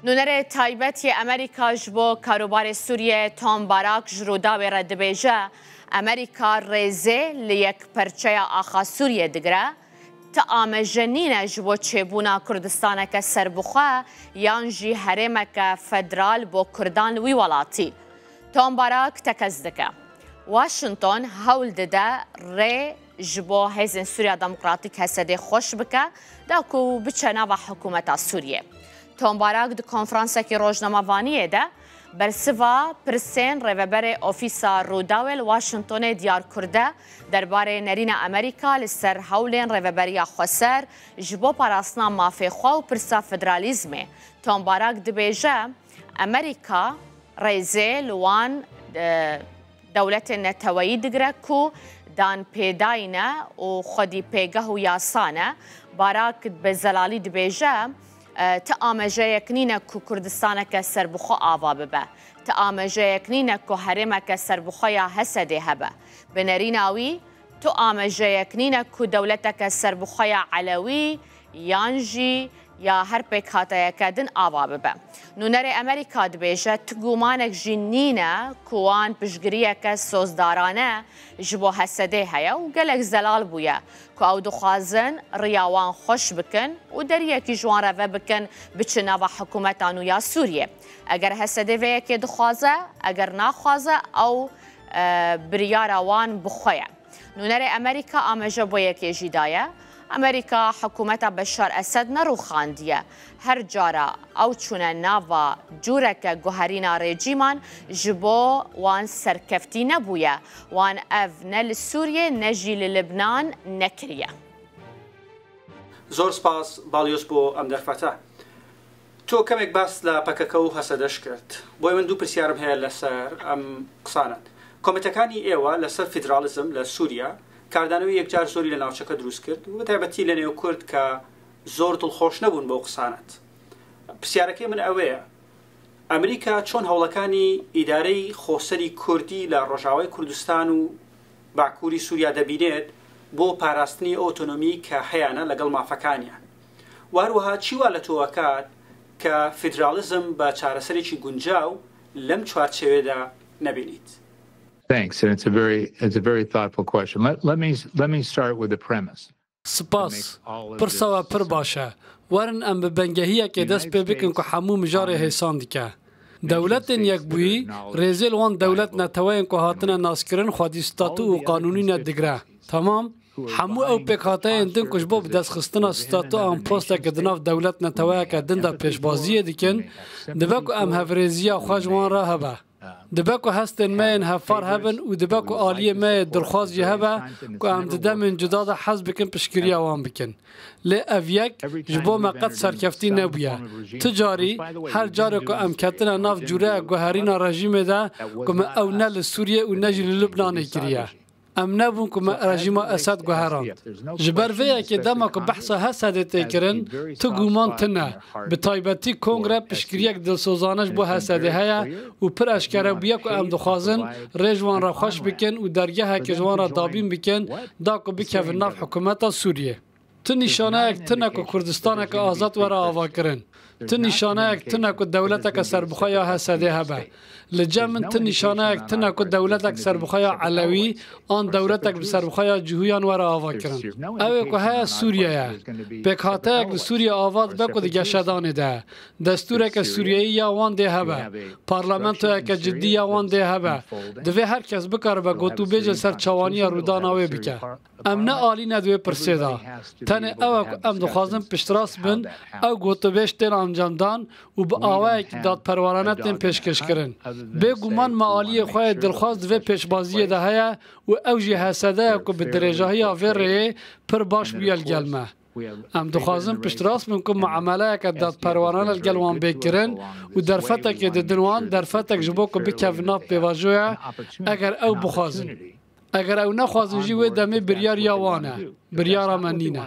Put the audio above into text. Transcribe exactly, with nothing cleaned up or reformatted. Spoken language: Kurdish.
Nûnerê taybet yê Amerîka ji bo karûbarê Sûriyê Tom Barak ji Rûdawê re dibêje, Amerîka rêzê li yekperçeya axa Sûriyê digire, ti ameje nîne ji bo çêbûna Kurdistaneke serbixwe yan jî herêmeke federal bo Kurdan li wî welatî. Tom Barak tekez dike. Washington hewl dide rê ji bo Hêzên Sûriya Demokratîk, H S D'ê, xweş bike, da ku biçe nava hikûmeta Sûriyê. Tom Barak di konferansekî rojnamevaniyê de bersiva pirsên rêveberê Ofîsa Rûdawê li Washingtonê diyar kirde derbarê nerîna Amerîka li ser hewlên Rêveberiya Xweser ji bo parastina mafê xwe û pirsa federalîzmê. Tom Barak dibêje, Amerîka rêzê li wan, e, dewletên neteweyî digire ku danpêdayî ne û xwedî pêgeh û yasa ne. Barak bi zelalî dibêje, e, ti amejeyek nîne ku Kurdistaneke serbixwe ava bibe. Ti amejeyek nîne ku herêmeke serbixwe ya H S D'ê hebe. Bi nerîna wî, tu amejeyek nîne ku dewleteke serbixwe ya Elewî yan jî ya her pêkhateyeke din ava bibe. Nûnerê Amerîka dibêje, ti gumanek jî nîne ku wan piştgiriyeke sozdarane ji bo H S D'ê heye û gelek zelal bûye ku ew dixwazin riya wan xweş bikin û deriyekî ji wan re vebikin biçin nava hikûmeta nû ya Sûriyê. Eger H S D vê yekê dixwaze, eger naxwaze, ew, e, biryara wan bi xwe ye. Nûnerê Amerîka ameje bo yekê jî daye. Amerîka hikûmeta Beşar Esed nerûxandiye. Her cara ew çûne nava cûreke guherîna rejîman ji bo wan serkeftî nebûye. Wan ev ne li Sûriyê ne jî li Libnan nekiriye. زۆر سپاس باڵیۆز بۆ ئەم دەرفەتە. تۆ کەمێک باس لە پەکەکە و هەسەدەش کرد. بۆیە من دوو پرسیارم هەیە لەسەر ئەم قسانەت. کۆمیتەکانی ئێوە لەسەر فیدراڵیزم لە سووریا کاردانەوەی یەکجار زۆری لە ناوچەکە دروست کرد و بە تایبەتی لە نێو کورد کە زۆر دڵخۆش نەبوون بۆ قسانەت. پرسیارەکەی من ئەوەیە، ئەمریکا چۆن هەوڵەکانی ئیدارەی خۆسەری کوردی لە ڕۆژاوای کوردستان و باکووری سووریا دەبینێت بۆ پاراستنی ئەو ئۆتۆنۆمی کە هەیانە لەگەڵ مافەکانیان؟ و هەروەها چی وا لە تۆ ئەکات کە فیدراڵیزم بە چارەسەرێکی گونجاو لەم چوارچێوێدا نەبینیت؟ Thanks, and it's a very it's a very thoughtful question. Let, let me let me start with the premise. Spas. Pirsa we pir baş e. Werin em bi bengehiyekê dest pê bikin ku hemû mijarê hêsan dike. Dewletên Yekbûyî rêzê li wan dewlet neteweyên ku hatine naskirin xwedî statû û qanûnî ne digire. Temam. Hemû ew pêkhateyên din ku ji bo bidestxistina statû an postekê di nav dewlet neteweyeke din de pêşbaziyê dikin, dibe ku em hevrêziya xwe ji wan re hebe. Dibe ku hestên me yên hevpar hebin û dibe ku aliyê me yê dilxwaz jî hebe ku em di demên cuda de hez bikin piştgiriya wan bikin. Lê ev yek ji bo me qet serkeftî nebûye. Tu carî, her carê ku em ketine nav cûreya guherîna rejîmê de ku me ew ne li Sûriyê û ne jî li Lubnanê kiriye. Em nebûn ku me rejîma Esed guherand. Ji ber vê yekê dema ku behsa Hesedê tê kirin, tu guman tune. Bi taybetî Kongre piştgiriyek dilsozane ji bo Hesedê heye û pir eşkere bûye ku em dixwazin rê ji wan re xweş bikin û dergehekê ji wan re dabîn bikin, da ku bikevin nav hikûmeta Sûriyê. Tu nîşaneyek tune ku Kurdistaneke azad were avakirin. Tu nîşaneyek tune ku dewleteke serbixwe ya Hesedê hebe. Li cem min tu nîşaneyek tune ku dewletek serbixwe ya Elewî an dewletek bi serbixwe ya Cihûyan were avakirin. Ew ê ku heye Sûriye ye. Pêkhateyek li Sûriye ava dibe ku di geşedanê de ye. Destûreke Sûriyeyî ya wan dê hebe. Parlamentoyeke cidî ya wan dê hebe. Divê her kes bikaribe gotûbêj li ser çawaniya rûdana wê bike. Em ne alî ne di wê pirsê de. Tenê ew e ku em dixwazin piştrast bin, ew gotûbêj tên encamdan û bi awayekî dadperwerane tên pêşkêşkirin. Bêguman me aliyê xwe yê dilxwaz di vê pêşbaziyê de heye û ew jî H S D ye ku bi dirêjahiya vê rêyê pir baş bûye li gel me. Em dixwazin piştrast bin ku muameleyeke dadperwerane li gel wan bê kirin û derfetekê didin wan, derfetek ji bo ku bikevin nav pêvajoya, eger ew bixwazin. Eger ew nexwazin jî wê demê biryar ya wan e, biryara me nîne.